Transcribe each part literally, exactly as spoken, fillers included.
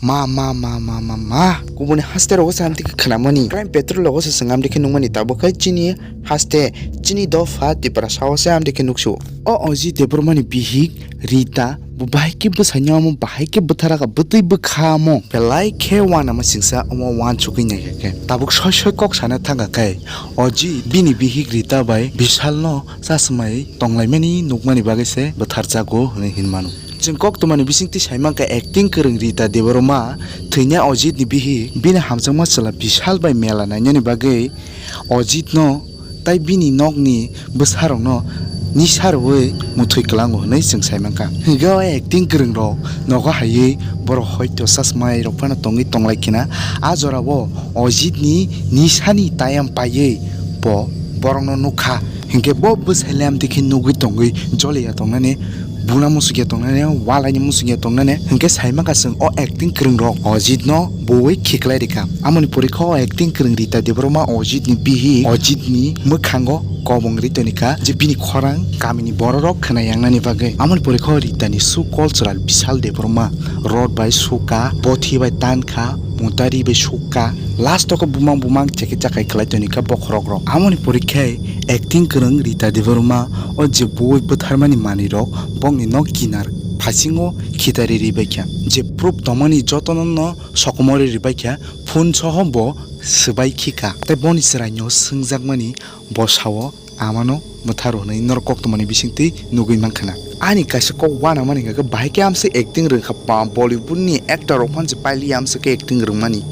Ma, ma, ma, ma, ma, ma. Kubuni haste rogo se amtwi khe khnamani. Crime Patrol rogo se chwng amtwi khe nukmani. Tabuk khe chini haste, chini dopha Tiprasa o se amtwi khe nuksu. O Ojit Debbarma ni bihik Rita, bo bahai khe bwsaino amo bahai khe bwthara kha, bwtwi bwkha amo. Belai khe uanama singsa omo uansugwi naikha khe. Tabuk soi soi kok sana thangkha khe. Ojit bini bihik Rita bai Bishal no chasmai tonglaimani nukmani bagwi se bwtharjago hwnwi hinmano. Chwng koktwmani bisingtwi saimankha acting kwrwng Rita Debbarma thwina Ojit ni bihik bini hamjakma chwla Bishal bai mela nainani bagwi Ojit no tai bini nokni bwsarokno nisa rwui muthwi kwlango hwnwi chwng saimankha. Hwnkhe o acting kwrwngrok nogo haiwi borok hoito chasmai rok phano tongwi tonglai khina. A jorao Ojit ni nisani tayam paiwi bo borokno nukha. Hinkhe bo bwsai lamtwi khe nugwi tongwi joliya tongnani, buna muchungya tongnani, walaini muchungya tongnani. Hinkhe saimankha chwng o acting kwrwngrok Ojitno bui khiklai rikha. Amoni pore khe o acting kwrwng Rita Debbarma Ojitni bihik, Ojitni mwkhango kobong ri tonikha je bini khorang kamini bororok khwnayangnani bagwi. Amoni pore khe o Ritani su cultural Bishal Debbarma rod bai sukha, bothi bai tankha, mutari bai sukha. Last o khe bumang bumang chekhe chakhai khlai tonikha bokhorok rok. Amoni pore khe acting kwrwng Rita Debbarma o je bui bwtharmani manwi rok bongni nok kinar phasingo khitari ri baikha. Je proof tongmani jotono no sokomori ri baikha, phone soho bo swbai khika. Tei boni chwraino swngjakmani bo sao, amano mwtharo hwnwi norok koktwmani bisingtwi nugwi mankha na. Ani kaisa kok uanamani hwnkha khe bahai khe amswk acting rwngkha, ba Bollywood ni actor rok phansi pailiya amswk khe acting rwngmani.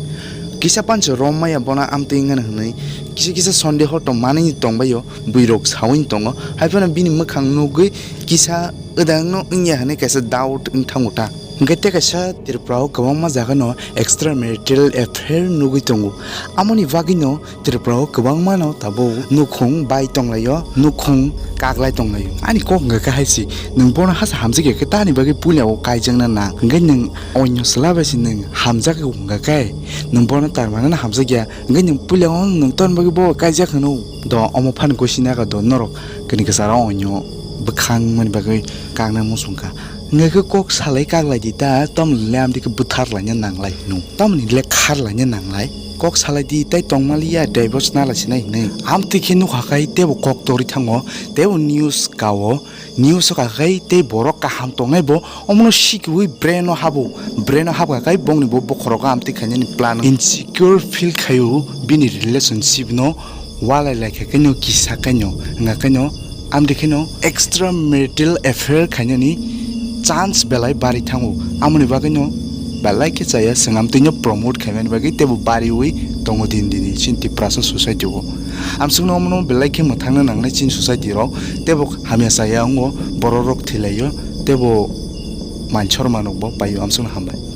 Kisa phansi rom maya bono amtwi wngmani hwnwi kisa kisa sondeho tong manwi tongbaio, bwrwirok saui tongo. Haiphano bini mwkhang nugwi kisa wdangno wngya hwnwi kaisa doubt wng thango ta. Hwnkhe tei kaisa Tripura o kwbangma jagano extramarital affair nugwi tongo. Amoni bagwino Tripura o kwbangmano tabuk nukhung bai tonglaio, nukhung kaklai tonglaio. Ani kok hwnkha khe hai se, nwng bono hasa hamjakya khe tani bagwi puila o kaijakna nang. Hwnkhe nwng onyo chwla bai se nwng hamjak wngkha khe, nwng bono tar mano hamjakya. Hwnkhe nwng puila o nwng toni bagwi bo kaijak hwno. Do omo phano gosina kha do norok kini kwcharo onyo bwkhang mani bagwi kakna muchungkha. Hwnkhe khe kok salai kaklai di ta, tamni le amtwi khe bwthar laina nanglai hino. Tamni le khar laina nanglai. Kok salai di tai tongmaliya divorce nalai sinai hinwi. Amtwi khe nukha khai tebo kok torwi thango, tebo news kao, news o kha khai tei borok kaham tongnai bo omono sikiui brain o habo, brain o habkha khai bongni bo bokhorogo amtwi khainani plan. Insecure feel khaio bini relationship no. Walai lai khe khe no kisa khe no, wngkha khe no, amtwi khe no extramarital affair khainani chance belai bari thango. Amoni bagwi no belai khe chaya, chwng amtwi no promote khaimani bagwi teibo bariwi tongo din dini chini Tiprasa society o. Amswkno omono belai khe mwthangna nangnai chini society rok, teibo hamya chaya wngo borok rok thwilaio, teibo manchor manok bo paio. Amswkno hambai.